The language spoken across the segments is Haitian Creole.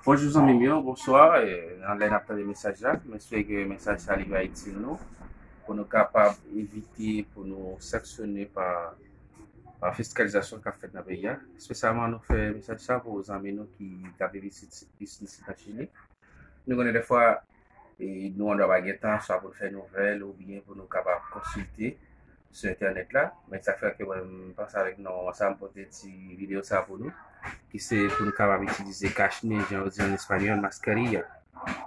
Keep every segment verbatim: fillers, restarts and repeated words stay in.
Bonjou zanmi m yo, bonswa. E, nan lè n ap tande mesaj la, m espere ke mesaj sa li va itil nou, pou nou kapab evite, pou nou sanksyone pa, pa fiskalizasyon k ap fèt nan peyi a. Espesyalman, nou fè mesaj sa pou zanmi nou ki, k ap viv isit, isit nan Chili. Nou konnen dèfwa, e, nou andwa pa gen tan, swa pou n fè nouvèl, oubyen pou nou kapab konsilte sou entènèt la. Men sa k fè ke mwen, m panse avèk nou, sa m pote ti videyo sa pou nou, ki se pou nou kapab itilize kachnen, jan yo di an espanyòl, mascarilla.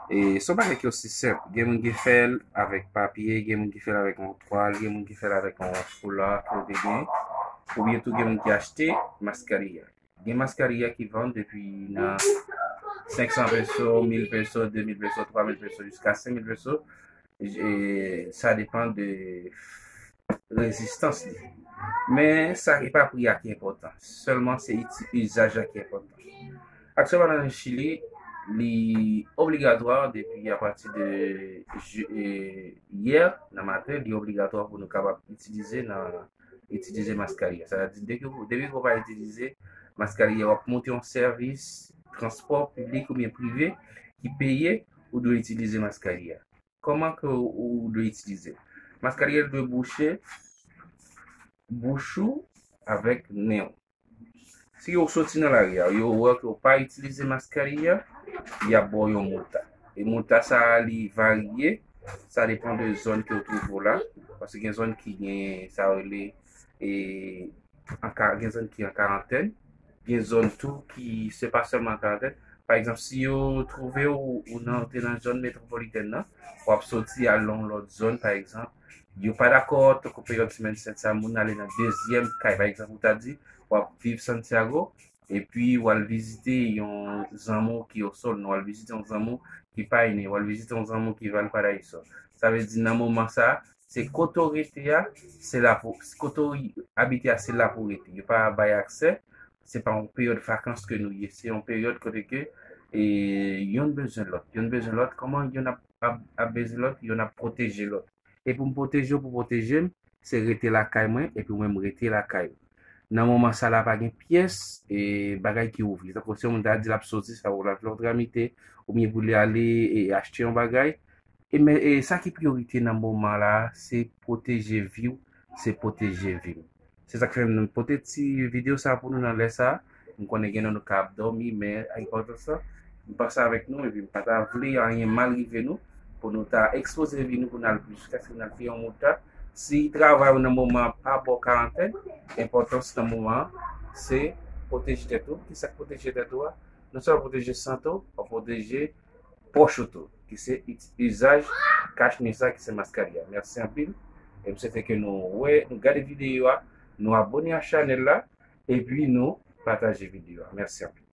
E se yon bagay ki osi senp. Gen moun ki fè l avèk papye, gen moun ki fè l avèk yon twal, gen moun ki fè l avèk yon foula ke yo te gen, oubyen tou gen moun ki achte mascarilla. Gen mascarilla ki vann depi nan senk san peso, mil peso, de mil peso, twa mil peso, jiska senk mil peso. E sa depann de rezistans li. Men sa, e pa pri a ki enpòtan. Sèlman se iti-, izaj la ki enpòtan. Aktyèlman nan Chili, li obligatwa depi apati de je-, e, yè nan maten, li obligatwa pou nou kapab itilize nan, itilize mascarilla. Sa vle di, depi, depi ke w pa itilize mascarilla, w ap monte yon sèvis transpò piblik oubyen prive ki peye, ou dwe itilize mascarilla. Kòman ke ou, ou dwe itilize l? Mascarilla dwe bouche bouch ou avèk nen w. Si yo soti nan lari a, yo wè ke w pa itilize mascarilla, y ap ba w yon multa. E multa sa a, li varye, sa depann de zòn ke w twouve w la, paske gen zòn ki gen, sa yo rele, e, an ka-, gen zòn ki an karantèn, gen zòn tou ki, se pa sèlman an karantèn. Pa egzanp, si yo twouve w, ou nan, te nan zòn metwopolitèn nan, w ap soti al nan yon lòt zòn, pa egzanp, yo pa dakò, tankou peryòd semèn sent sa, moun ale nan dezyèm kay. Pa egzanp, ou ta di, w ap viv Santiago, epi w al vizite yon zanmi w ki Osorno, w al vizite yon zanmi w ki Paine, w al vizite yon zanmi w ki Valparaíso. Sa vle di, nan moman sa, se kote w rete a, se la pou, kote w abite a, se la pou w rete. Yo pa bay aksè, se pa yon peryòd vakans ke nou ye, se yon peryòd kote ke, e, yonn bezwen lòt, yonn bezwen lòt. Kòman yonn ap, ap, ap bezwen lòt? Yonn ap pwoteje lòt. E pou m pwoteje w, pou pwoteje m, se rete lakay mwen, epi w menm rete lakay ou. Nan moman sa la, pa gen pyès, e, bagay ki ouvri. Tankou si yon moun ta di l ap soti, sa pou l al fè yon tramite, oubyen pou li ale, e, achte yon bagay. E, men, e, sa ki priyorite nan moman la, se pwoteje vi w, se pwoteje vi m. Se sa k fè m pote ti videyo sa pou nou nan lè sa. M konnen gen nan nou k ap dòmi, men enpòtans lan, m panse avèk nou, epi m pa ta vle anyen mal rive nou, pou nou ta ekspoze vi nou, pou n al jiskaske n al fè yon mouta. Si travay ou nan moman an pa ba w karantèn, enpòtans nan moman an, se pwoteje tèt ou. Kisa k pwoteje tèt ou a? Non sèlman pwoteje sante w, w ap pwoteje pwòch ou tou, ki se it-, izaj kachnen sa ki se mascarilla. Mèsi anpil. E m swete ke nou wè, nou gade videyo a, nou abòne a chanèl la, epi nou pataje videyo a. Mèsi anpil.